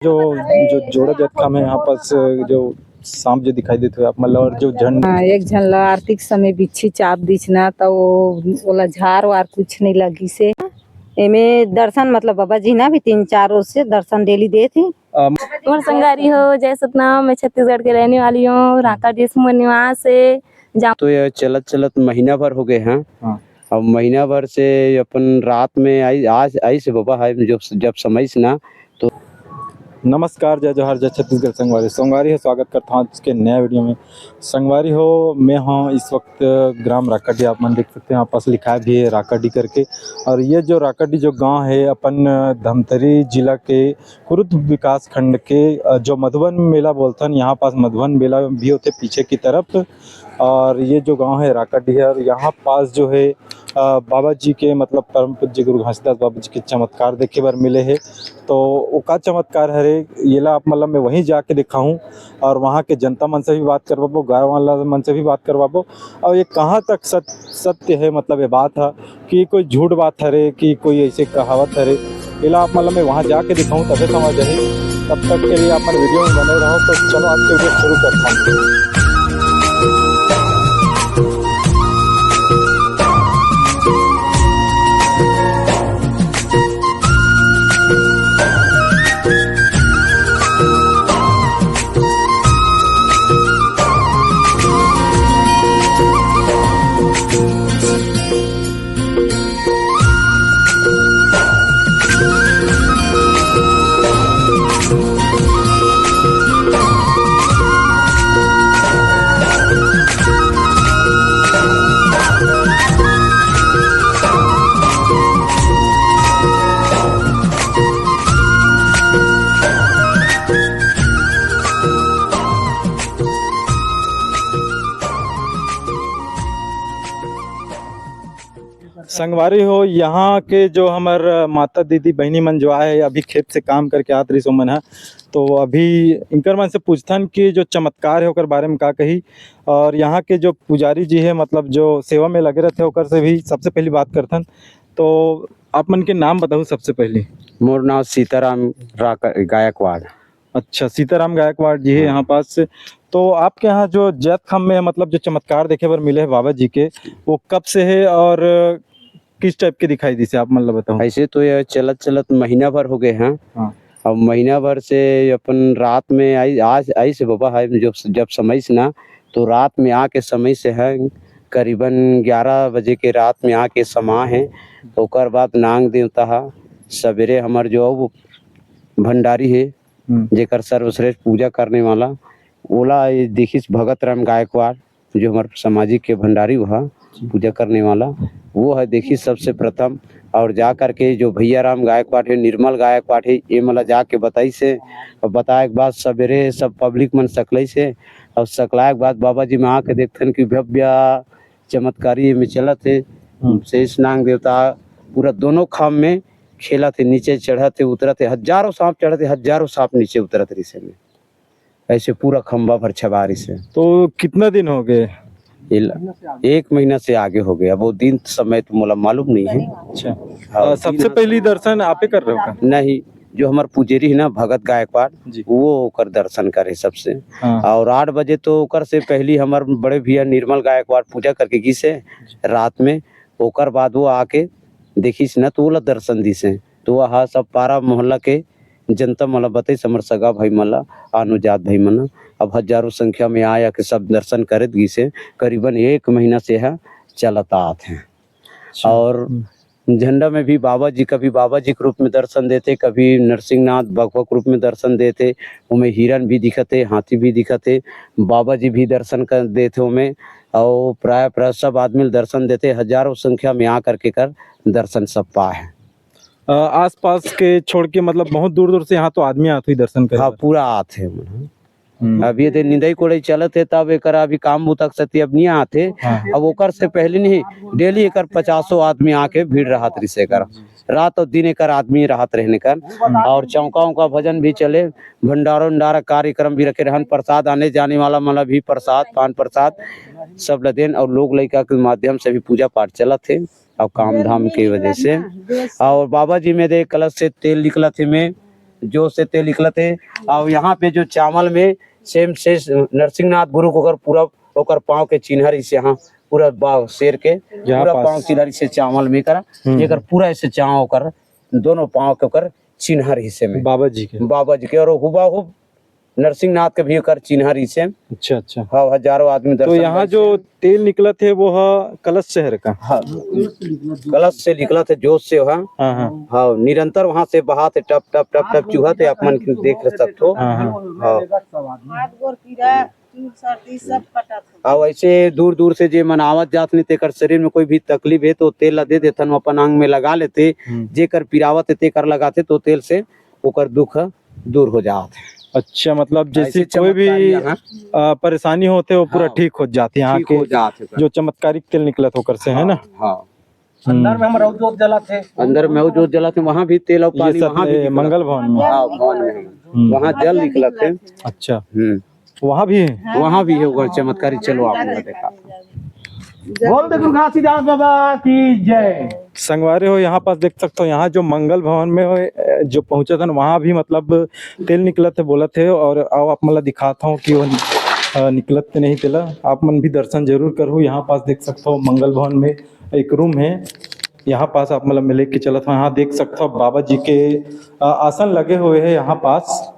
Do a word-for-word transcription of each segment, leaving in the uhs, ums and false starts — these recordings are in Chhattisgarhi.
जो जो जोड़ा जतखा में यहाँ पास जो सांप जो दिखाई देते हुए आप मतलब, और जो झंड हाँ, एक झन ला आरती के समय बिच्छी चाप दिस ना, त वो ओला झार वार कुछ नहीं लगिस हे। एमे दर्शन मतलब बाबा जी ना भी तीन चार रोज से दर्शन डेली देत हे। मोर संगवारी हो, जय सतनाम। मैं छत्तीसगढ़ के रहने वाली हूँ, रांकाडीह मोर निवास है। तो ये चलत चलत महीना भर हो गए हैं। हाँ। अब महीना भर से अपन रात में आई, आज आई से बाबा है, जब, जब समय से ना, तो नमस्कार, जय जोहार, जय छत्तीसगढ़ संगवारी। संगवारी हो, स्वागत करता हूँ आज के नया वीडियो में। संगवारी हो, मैं हूँ इस वक्त ग्राम रांकाडीह, आप मन देख सकते हैं, यहाँ पास लिखा भी है रांकाडीह करके। और ये जो रांकाडीह जो गांव है, अपन धमतरी जिला के कुरुद विकास खंड के, अ, जो मधुबन मेला बोलथन, यहाँ पास मधुबन मेला भी होते पीछे की तरफ। और ये जो गांव है रांकाडीह, और यहाँ पास जो है, अ, बाबा जी के मतलब परम पूज्य गुरु घासीदास बाबा जी के चमत्कार देखे बर मिले है। तो वो का चमत्कार हरे, येला आप मतलब मैं वहीं जाके दिखाऊं और वहाँ के जनता मन से भी बात करवाबो, गाँव वाला मन से भी बात करवाबो। और ये कहाँ तक सत-, सत्य है, मतलब ये बात है कि कोई झूठ बात हरे कि कोई ऐसे कहावत हरे, एला आप मतलब मैं वहाँ जाके दिखाऊं तबे समझ आही। तब तक के लिए आप मन वीडियो में बने रहो। तो चलो आज के वीडियो शुरू करता हूँ। संगवारी हो, यहाँ के जो हमर माता दीदी बहिनी मन जो आए हैं, अभी खेत से काम करके आत रहिस ओमन ह, तो अभी इनकर मन से पूछथन कि जो चमत्कार है ओकर बारे में का कही। और यहाँ के जो पुजारी जी है, मतलब जो सेवा में लगे रहते, ओकर से भी सबसे पहली बात करथन। तो आप मन के नाम बताओ सबसे पहली। मोर नाम सीताराम राका-, गायकवाड़। अच्छा, सीताराम गायकवाड़ जी है हाँ। यहाँ पास से। तो आपके यहाँ जो जैतखाम में, मतलब, जो चमत्कार देखे बर मिले है बाबा जी के, वो कब से है और किस टाइप के दिखाई दिसे, आप मन ल बताओ। ऐसे तो ये चलत चलत महीना भर हो गए हैं। हाँ। अब महीना भर से अपन रात में आई, आज आई से बाबा है, जब, जब समय से ना, तो रात में आके समय से है, करीबन ग्यारह बजे के रात में आके समा है। ओकर बाद नांग देवता है, सवेरे हमर जो भंडारी है, हम्म। जेकर सर्वश्रेष्ठ पूजा करने वाला, ओला ये देखिस भगत राम गायकवाड़, जो हमर सामाजिक के भंडारी हुआ, जी। पूजा करने वाला, वो है देखिस सबसे प्रथम। और जा करके जो भैया राम गायकवाड़ है, निर्मल गायकवाड़ है, ये मला जाके बताइस हे, और बताए के बाद सवेरे सब पब्लिक मन सकलइस हे, और सकलाए के बाद बाबा जी में आके देखथन कि भव्य चमत्कारी में चलत हे। हम्म। शेष नांग देवता पूरा दोनों खाम में खेलत हे, नीचे चढ़त हे, उतरत हे, हजारों सांप चढ़त हे, हजारों सांप नीचे उतरत रहिस हे। ऐसे पूरा खंबा भर छबा रहिस हे। तो कितना दिन हो गए? ये ल-, एक महीना से आगे हो गए। अब वो दिन समय तो मोला मालूम नहीं है। अच्छा। हाँ, अ, सबसे दिन पहली दर्शन आप ही कर रहे हो का? नहीं, जो हमर पुजेरी है ना भगत गायकवाड़, जी। वो ओकर दर्शन करे सबसे। हाँ। और आठ बजे तो ओकर से पहली हमर बड़े भैया निर्मल गायकवाड़ पूजा करके गिस हे रात में। ओकर बाद वो आके देखिस न, तो ओला दर्शन दिस हे। तो वह सब पारा मोहल्ला के जनता मन ला बताइस, हमर सगा भाई मन ला, आनो जात भाई मन ला। अब हजारों संख्या में आय आके सब दर्शन करत गिस हे। करीबन एक महीना से यह चलत आत हे। अच्छा। और हम्म। झंडा में भी बाबा जी, कभी बाबा जी के रूप में दर्शन देथे, कभी नरसिंहनाथ बघवा के रूप में दर्शन देथे। ओमे हिरन भी दिखत हे, हाथी भी दिखत हे, बाबा जी भी दर्शन कर देथे ओमे। और प्राय, प्राय सब आदमी ल दर्शन देथे, हजारों संख्या में आ करके कर दर्शन सब पाए हे। अ, आसपास के छोड़ के, मतलब, बहुत दूर दूर से यहाँ तो आदमी आत होही दर्शन करे हाँ, बर। पूरा आत हे। हम्म। अब ये दे निंदई कोड़ई चलत हे, तब एकर अभी काम बुता के सेती अब नहीं आत हे। हाँ। अब ओकर से पहले नहीं, डेली एकर पचासों आदमी आके भीड़ रहत रहिस एकर। रात और दिन एकर आदमी रहत रहने कर। हम्म। और चौका उका भजन भी चले, भंडारो उंडारा कार्यक्रम भी रखे रहन, प्रसाद आने जाने वाला मन ला भी प्रसाद, पान प्रसाद सब ल देन, और लोग लइका के माध्यम से भी पूजा पाठ चलत हे। और काम धाम के वजह से। और बाबा जी में दे कलश से तेल निकलत हे में, जोत से तेल निकलत हे। और यहाँ पे जो चावल में सेम से नरसिंहनाथ गुरु को ओकर पूरा ओकर पाँव के चिन्ह रहिसे, यहाँ पूरा बा-, शेर के यहाँ पूरा पास। पाँव चिन्ह रहिसे चावल में करा, हम्म। एकर पूरा ऐसे चाँव ओकर दोनों पाँव के ओकर चिन्ह रहिसे में। बाबा जी के। बाबा जी के, और हुबाहुब नरसिंहनाथ के भी ओकर चिन्ह रहिसे। अच्छा, अच्छा। हाँ, हजारों आदमी तो दर्शन यहाँ करे जो से। तेल निकलत हे, वो ह कलश से हरे का? हाँ, कलश से निकलत हे, जोत से, हाँ। हाँ, हाँ। हाँ, निरंतर वहाँ से बहात हे, टप, टप, टप, टप चुहत हे, आप मन देख सकत हो। हाँ, हाँ। हाँ। हाथ गोड़ पीरा, चूर सर्दी सब कटत हे। अउ ऐसे दूर दूर से जे मन आवत जात नहीं, तेकर शरीर में कोई भी तकलीफ हे तो तेल ला दे देथन, वो अपन अंग में लगा लेथे। हम्म। जेकर पिरावत हे तेकर लगाथे तो तेल से ओकर दुख दूर हो जात हे। अच्छा, मतलब जैसे ऐसे कोई भी, चमत्कारी यहाँ। अ, परेशानी होथे, वो पूरा हाँ। ठीक हो जाथे यहाँ ठीक के हो जात हे, सर। जो चमत्कारिक तेल निकलत ओकर से, है ना? हाँ। हम्म। अंदर में हमर अउ जोत जलत हे। अंदर में अउ जोत जलत हे, वहाँ भी तेल और ये पानी, सब, वहाँ भी ए, निकलत मंगल भवन में। हाँ, भवन में हम। हम्म। वहाँ जल निकलत हे। अच्छा। हम्म। वहाँ भी है? वहाँ भी है, वहाँ चमत्कारी। चलो, आप लोग देखा। बोल दे दुर्घासीदास बाबा की जय। संगवारी हो, यहाँ पास देख सकते हो, यहाँ जो मंगल भवन में, अ, जो पहुँचत हन, वहाँ भी मतलब तेल निकलत हे, बोलत हे, और आओ आप मन ला दिखात हूँ कि वो, अ, निकलत ते नहीं तेला। आप मन भी दर्शन जरूर करहु। यहाँ पास देख सकते हो, मंगल भवन में एक रूम है, यहाँ पास आप मन ला मैं लेके चलत हूँ। यहाँ देख सकते हो, बाबा जी के, अ, आसन लगे हुए हैं यहाँ पास।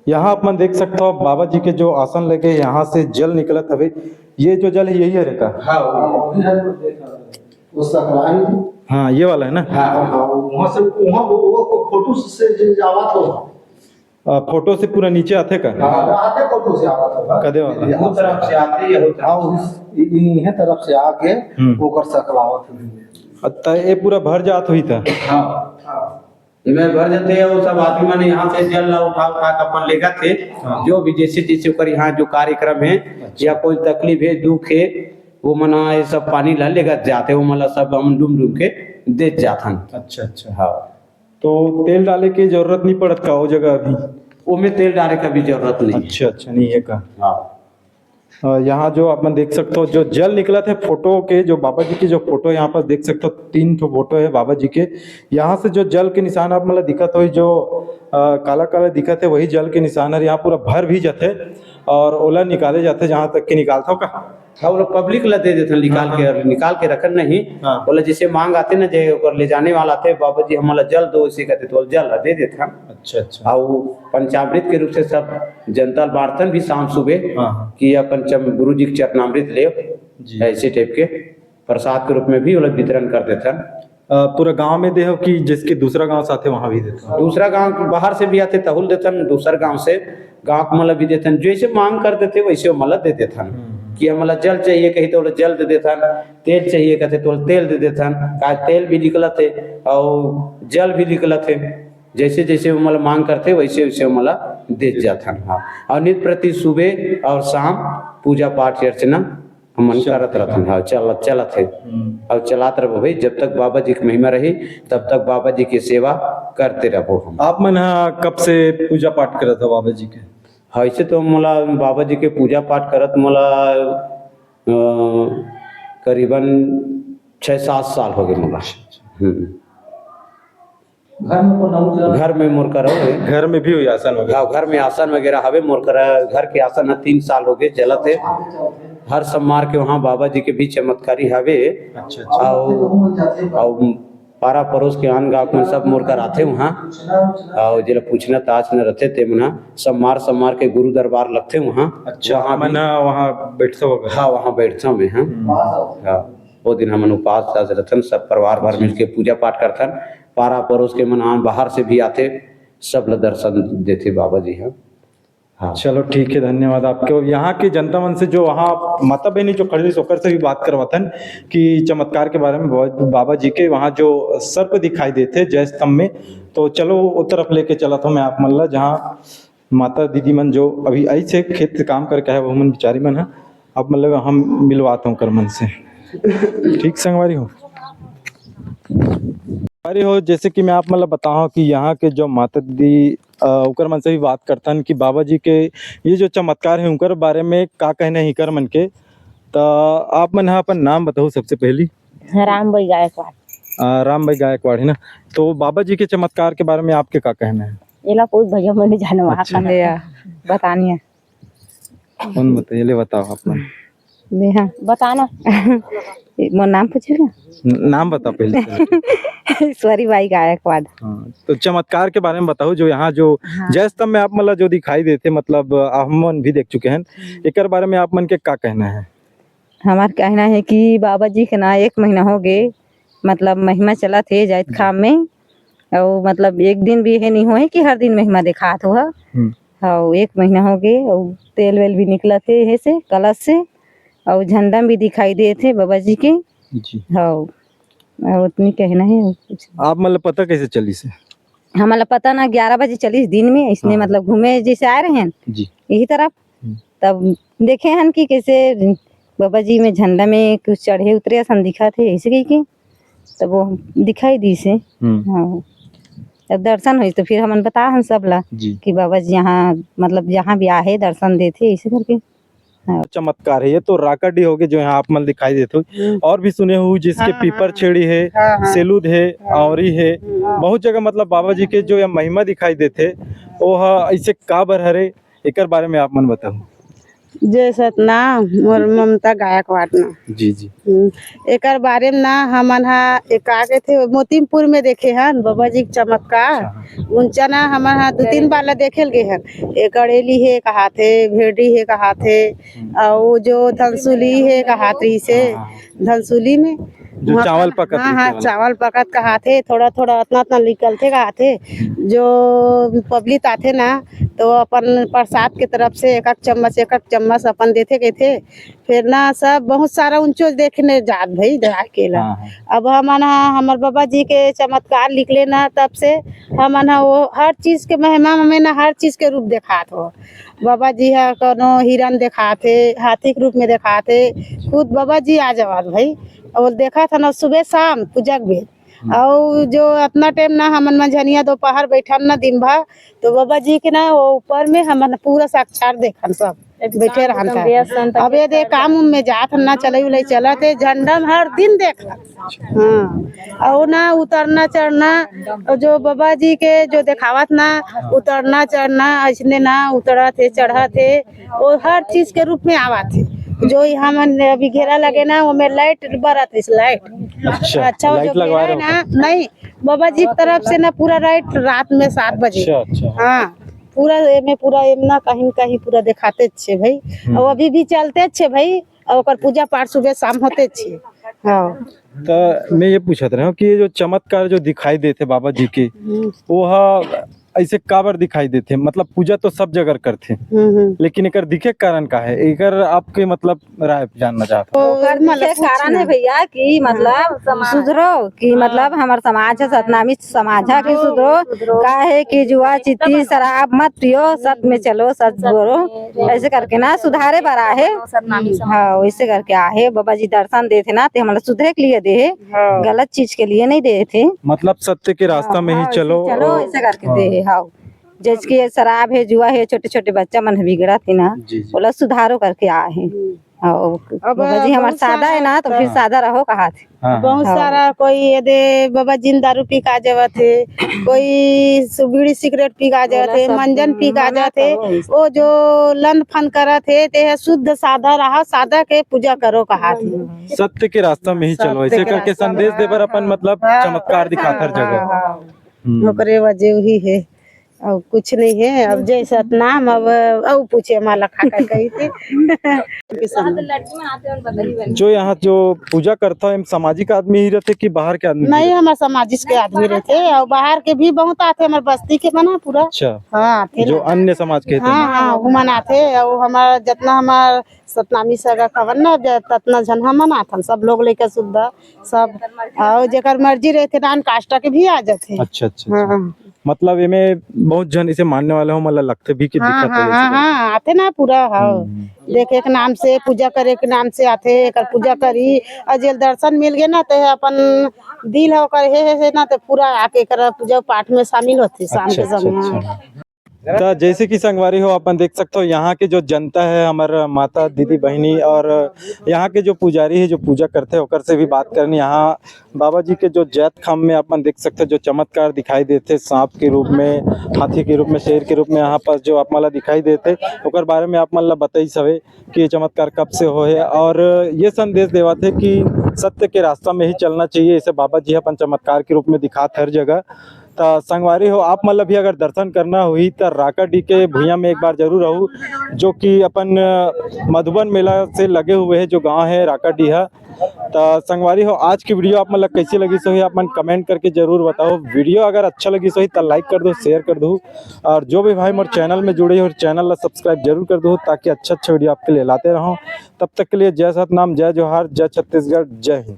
यहाँ आप मन देख सकते हो, बाबा जी के जो आसन लगे, यहाँ से जल निकलत हवे। ये जो जल है, यही हरे का? हाँ, वो, वो सकराही। हाँ, ये वाला है ना? हाँ, हाँ, वहाँ से, वहाँ वो, वो फोटो से जे आवत हो। अ, फोटो से पूरा नीचे आथे का? हाँ, आथे फोटो से आवत हो। कदे वाला? वो तरफ से आथे, ये होता। हाँ, उस, इ-, इ-, इहे तरफ से आके हम्म। ओकर सकरावत हुई। अ, त ये पूरा भर जात हुई था? हाँ, हाँ। एमे भर जथे, अउ सब आदमी मन यहाँ से जल ला उठा उठा के अपन लेगत हे। हाँ। जो भी जैसे जैसे ओकर यहाँ जो कार्यक्रम हे अच्छा। या कोई तकलीफ हे, दुख हे, वो मन ह ये सब पानी ला लेगत जाथे, वो मन ला सब हम डूम डूम के देत जाथन। अच्छा, अच्छा। हाँ। तो तेल डाले के जरूरत नहीं पड़त का वो जगह अभी? ओमे तेल डाले का भी जरूरत नहीं। अच्छा, अच्छा, नहीं है का? हाँ। अ, यहाँ जो आप मन देख सकते हो, जो जल निकलत हे फोटो के, जो बाबा जी के जो फोटो यहाँ पर देख सकते हो, तीन ठो फोटो है बाबा जी के। यहाँ से जो जल के निशान आप मन ला दिखत होही, जो, अ, काला काला दिखत हे, वही जल के निशान हे। यहाँ पूरा भर भी जाथे और ओला निकाले जाथे, जहाँ तक के निकालत हो का? हाँ, वो लोग पब्लिक ला दे देथन निकाल हाँ, के, हाँ। और निकाल के रखन नहीं। हाँ। बोला जैसे मांग आथे ना, जे ओकर ले जाने वाला आथे, "बाबा जी, हमन ला जल दो," ऐसे कहथे, तो जल ला दे देथन। अच्छा, अच्छा। अउ पंचामृत के रूप से सब जनता ल बांटथन भी शाम सुबह हाँ, हाँ। कि अपन चम-, गुरु जी के चरणामृत लेव, जी। ऐसे टाइप के प्रसाद के रूप में भी ओला वितरण कर देथन। अ, पूरा गांव में देहो कि जिसके दूसरा गांव से आथे वहां भी देथो? दूसरा गांव के बाहर से भी आथे तहुल देथन, दूसर गांव से गांव के मन ला भी देथन, जैसे मांग कर देथे वैसे ओमन ला दे देथन। हम्म। कि हमन ला जल चाहिए कही तो ओला जल दे देथन, तेल चाहिए कहथे तो ओला तेल दे देथन, का तेल भी निकलत हे अउ जल भी निकलत हे। जैसे जैसे ओमन ला मांग करथे, वैसे वैसे ओमन ला देत जाथन। हाँ। अउ नित प्रति सुबह अउ शाम पूजा पाठ अर्चना हमन चलत करत रहिथन। हाँ, चलत, चलत हे। हम्म। अउ चलात रहिबो भाई, जब तक बाबा जी के महिमा रही, तब तक बाबा जी के सेवा करते रहिबो हम। आप मन ह कब से पूजा पाठ करत हो बाबा जी के? हाँ, ऐसे तो मोला बाबा जी के पूजा पाठ करत मोला, अ, करीबन छह सात साल हो गए मोला। हम्म। घर में कोन अउ चला? घर में मोर करा हवे। घर में भी होई आसन वगैरह? हाँ, घर में आसन वगैरह हवे मोर करा। घर के आसन ह तीन साल हो गए चलत हे। हर सोमवार के वहाँ बाबा जी के भी चमत्कारी हवे। अच्छा, अच्छा। अउ, अउ पारा परोस के आन गाँव के मन सब मोर करा आथे वहाँ। अउ जेला पूछना ताछ न रथे ते मन ह सोमवार, सोमवार के गुरु दरबार लगथे वहाँ। अच्छा, वहाँ मन भी ह वहाँ बैठथो वगैरह? हाँ, वहाँ बैठथों मैं, हाँ। हम्म। हाँ, वो दिन हमन उपास तास रथन, सब परिवार भर मिलके पूजा पाठ करथन। पारा परोस के मन आन बाहर से भी आथे, सब ल दर्शन देथे बाबा जी ह। हाँ। चलो ठीक है, धन्यवाद आपके। और यहाँ के जनता मन से जो वहाँ माता बहनी जो खड़ी रहिस, ओकर से भी बात करवाथन कि चमत्कार के बारे में बाबा, बाबा जी के वहाँ जो सर्प दिखाई देथे जय स्तंभ में, तो चलो वो तरफ लेके चलत हूँ मैं आप मन ला, जहाँ माता दीदी मन जो अभी आइस हे खेत से काम करके आए, वो मन बिचारी मन ह, आप मन ला हम मिलवात हूँ ओकर मन से। ठीक संगवारी हो। अरे हो, जैसे कि मैं आप मन ला बताऊं कि यहाँ के जो माता दीदी, अ, ओकर मन से भी बात करथन कि बाबा जी के ये जो चमत्कार है, उनकर बारे में का कहना है इकर मन के। त आप मन ह अपन नाम बताओ सबसे पहली। राम बाई गायकवाड़। अ, राम भाई गायकवाड़ है ना, तो बाबा जी के चमत्कार के बारे में आपके का कहना है? एला पूछ भैया, मैंने जानवा अच्छा। भैया, बतानी है। कौन बताइए, ले बताओ आप मन। ले हाँ। बताना। मोर नाम पूछे ना? न-, नाम बताओ पहले। ईश्वरी बाई गायकवाड़। हाँ, तो चमत्कार के बारे में बताओ, जो यहाँ जो हाँ। जय स्तंभ में आप मन ला जो दिखाई देथे, मतलब, हमन भी देख चुके हैं, हम्म। एकर बारे में आप मन के का कहना है? हमार कहना है कि बाबा जी के ना एक महीना हो गए, मतलब महिमा चलत हे जाइत जी। खाम में, अउ मतलब एक दिन भी हे नहीं होए कि हर दिन महिमा देखात हो। हम्म। हाँ, एक महीना हो गए, अउ तेल वेल भी निकलत हे, हे से, कलश से, अउ झंडा भी दिखाई देत हे बाबा जी के। जी। हाँ, अउ उतनी कहना है, अउ कुछ नहीं। आप मतलब पता कैसे चलिस हे? हमला पता ना, ग्यारह बजे चलिस दिन में, इसने हाँ। मतलब घूमे जैसे आए रहे हैं जी। यही तरफ, हम्म। तब देखे हन कि कैसे बाबा जी में झंडा में कुछ चढ़े उतरे असन दिखत हे, ऐसे कही के तब वो दिखाई दिस हे। हम्म। हाँ, तब दर्शन होइस तो फिर हमन बता हन सब ला जी। कि बाबा जी यहाँ, मतलब जहाँ भी आहे दर्शन देथे, ऐसे करके। हाँ। चमत्कार है ये तो, राकाडी हो गए जो यहाँ आप मन दिखाई देत हो, हम्म। और भी सुने हो जिसके हाँ, पीपर हाँ। छेड़ी है, हाँ, हाँ। सेलूद है, हाँ। आंवरी है, हम्म। बहुत जगह मतलब बाबा जी के जो ये महिमा दिखाई देथे, वो ह ऐसे काबर हरे, एकर बारे में आप मन बताओ। जय सतना, मोर ममता गायकवाड़ ना। जी, जी। हम्म, एकर बारे में ना हमन हा एक का कहिथे, मोतीमपुर में देखे हन बाबा जी के चमत्कार। अच्छा, हाँ। उनचा ना हमन हा दू तीन बार ला देखे ल गे हन। एक अड़ेली हे कहाथे, भेड़ी हे कहाथे, हम्म। अउ जो धनसुली हे कहात रहिस हे, हाँ, हाँ। धनसुली में जो वहाँ चावल पर, पकत हाँ, रहिथे हाँ, वाला। चावल पकत कहाथे, थोड़ा थोड़ा अतना अतना निकलथे कहाथे। हम्म। जो पब्लिक आथे ना, तो अपन प्रसाद के तरफ से एक एक चम्मच, एक एक चम्मच अपन देथे कहिथे। फिर ना सब बहुत सारा उनचो देखने जात भाई, देख के ला। हाँ, हाँ। अब हमन हा, हमर बाबा जी के चमत्कार निकले ना, तब से हमन हा वो हर चीज के महिमा में ना हर चीज के रूप देखात हो। बाबा जी हा कोनो हिरन देखात हे, हाथी के रूप में देखात हे, खुद बाबा जी आ जावत भाई। अउ देखत हन सुबह शाम पूजा के बेर। हम्म। अउ जो अतना टाइम ना हमन मंझनिया दोपहर बैठन ना दिन भर, तो बाबा जी के ना वो ऊपर में हमन पूरा साक्षात देखन सब एकदम बैठे रहन एकदम ता। बेसन तक अब ये दे एकदम काम उम में जात हन ना, चलई उलई चलत हे, झंडा में हर दिन देखन। हाँ, अउ ना उतरना चढ़ना, अउ जो बाबा जी के जो देखावत ना, उतरना चढ़ना, ऐसने ना उतरत हे, चढ़त हे, वो हर चीज के रूप में आवत हे। जो यहाँ मन अभी घेरा लगे ना, वो में लाइट बरत हे, लाइट। अच्छा, अच्छा, वो लाइट जो लगवा घेरा रहे है हो ना, क्या? नहीं, बाबा जी की तरफ से ना पूरा लाइट रात में सात बजे। अच्छा, अच्छा। हाँ, पूरा एमे पूरा एम ना कहीं न कहीं पूरा देखाते छे भाई। हम्म। और अभी भी चलते छे भाई। अउ ओकर पूजा पाठ सुबह शाम होते छे। हाँ। त मैं ये पूछत रहे हूँ कि ये जो चमत्कार जो दिखाई देथे बाबा जी के, हम्म। वो हा ऐसे काबर दिखाई देथे? मतलब पूजा तो सब जगह करथे, हम्म, हम्म। लेकिन एकर दिखे के कारण का है? एकर आपके मतलब राय जानना चाहत हूँ। ओकर दिखे के कारण है भैया कि मतलब सुधरो कि मतलब हमर समाज है सतनामी समाज है कि सुधरो, काहे कि जुआ, चित्ती, शराब मत पियो, सत में चलो, सत बोलो, ऐसे करके ना सुधारे बर आहे। हाँ, वैसे करके आहे। बाबा जी दर्शन देथे ना, ते हमला सुधरे के लिए दे हे, हाँ। गलत चीज के लिए नहीं दे थे। मतलब सत्य के रास्ता में ही हाँ, चलो। चलो, ऐसे करके हाँ। दे हे, हाँ। जैसे कि ये शराब है, जुआ है, छोटे-छोटे बच्चा मन ह बिगड़त हे ना, जी, जी। ओला सुधारो करके आए हे। हम्म। हाँ, अब बाबा जी हमार बहुत सादा सारा है ना, तो फिर हाँ। सादा रहो कहा थे। हाँ, हाँ। बहुत हाँ। सारा कोई ये दे बाबा जिन दारू पी के आ जावत हे, कोई सु-, बीड़ी सिगरेट पी के आ जावत हे, मंजन पी के आ जावत हे, वो जो लंद फंद करत हे, ते ह शुद्ध सादा रहा, सादा के पूजा करो कहा थे। सत्य के रास्ता में ही चलो, सत्य ऐसे के करके रास्ता संदेश में। दे बर अपन मतलब हाँ। चमत्कार दिखात हर जगह। हाँ, हाँ। हम्म। ओकरे वजह वही है। अउ कुछ नहीं है, अब जय सतनाम, अब अउ पूछे माला खाकर कही थी। जो यहाँ जो पूजा करता है, सामाजिक आदमी ही रहते कि बाहर के आदमी भी नहीं, रहते? हमारे सामाजिक के आदमी रहते, अउ बाहर के भी बहुत आते, हमारे बस्ती के बना पूरा। अच्छा। हाँ, आते जो ना। अन्य समाज के रहते हाँ, हैं? हाँ, वो मन आते, अउ हमारा जितना हमार सतनामी सगा खबर ना, ज-, ततना झन हमन आथन, सब लोग लइका सुद्धा, सब, अउ जेकर मर्जी रहथे, नान काष्टा के भी आ जाथे। अच्छा, अच्छा, अच्छा। हाँ। मतलब, एमे बहुत झन इसे मानने वाले हो, मतलब, लगथे भी कि हाँ, दिखत हाँ, है हाँ, ऐसे। हाँ, आथे ना पूरा, हाँ। हम्म। देखे के नाम से, पूजा करे के नाम से आथे, एकर पूजा करी, अउ जेल दर्शन मिल गे ना, ते अपन दिल ह ओकर हे, हे, हे ना, ते पूरा आके एकर पूजा पाठ में शामिल होथे शाम अच्छा, के अच्छा, समय। अच्छा। तो जैसे कि संगवारी हो, अपन देख सकते हो, यहाँ के जो जनता है, हमार माता, दीदी, बहिनी और यहाँ के जो पुजारी है, जो पूजा करते हैं, ओकर से भी बात करनी। यहाँ बाबा जी के जो जैतखाम में अपन देख सकते हो, जो चमत्कार दिखाई देते, सांप के रूप में, हाथी के रूप में, शेर के रूप में यहाँ पर जो आप मन ला दिखाई देते, ओकर बारे में आप मन ला बताई सवे कि ये चमत्कार कब से होहे और ये संदेश देवत हे कि सत्य के रास्ता में ही चलना चाहिए। इसे बाबा जी अपन चमत्कार के रूप में दिखात हर जगह। त संगवारी हो, आप मन ला भी अगर दर्शन करना होही त राकाडी के भुइयां में एक बार जरूर आहू, जो कि अपन, अ, मधुबन मेला से लगे हुए है, जो गांव है राकाडी है। त संगवारी हो, आज की वीडियो आप मन ला कैसी लगिस होही, आप मन कमेंट करके जरूर बताओ। वीडियो अगर अच्छा लगिस होही त लाइक कर दो, शेयर कर दो, और जो भी भाई मोर चैनल में जुड़े हो, चैनल ला सब्सक्राइब जरूर कर दो, ताकि अच्छा अच्छा वीडियो आपके लिए लाते रहूं। तब तक के लिए जय सतनाम, जय जोहार, जय छत्तीसगढ़, जय हिंद।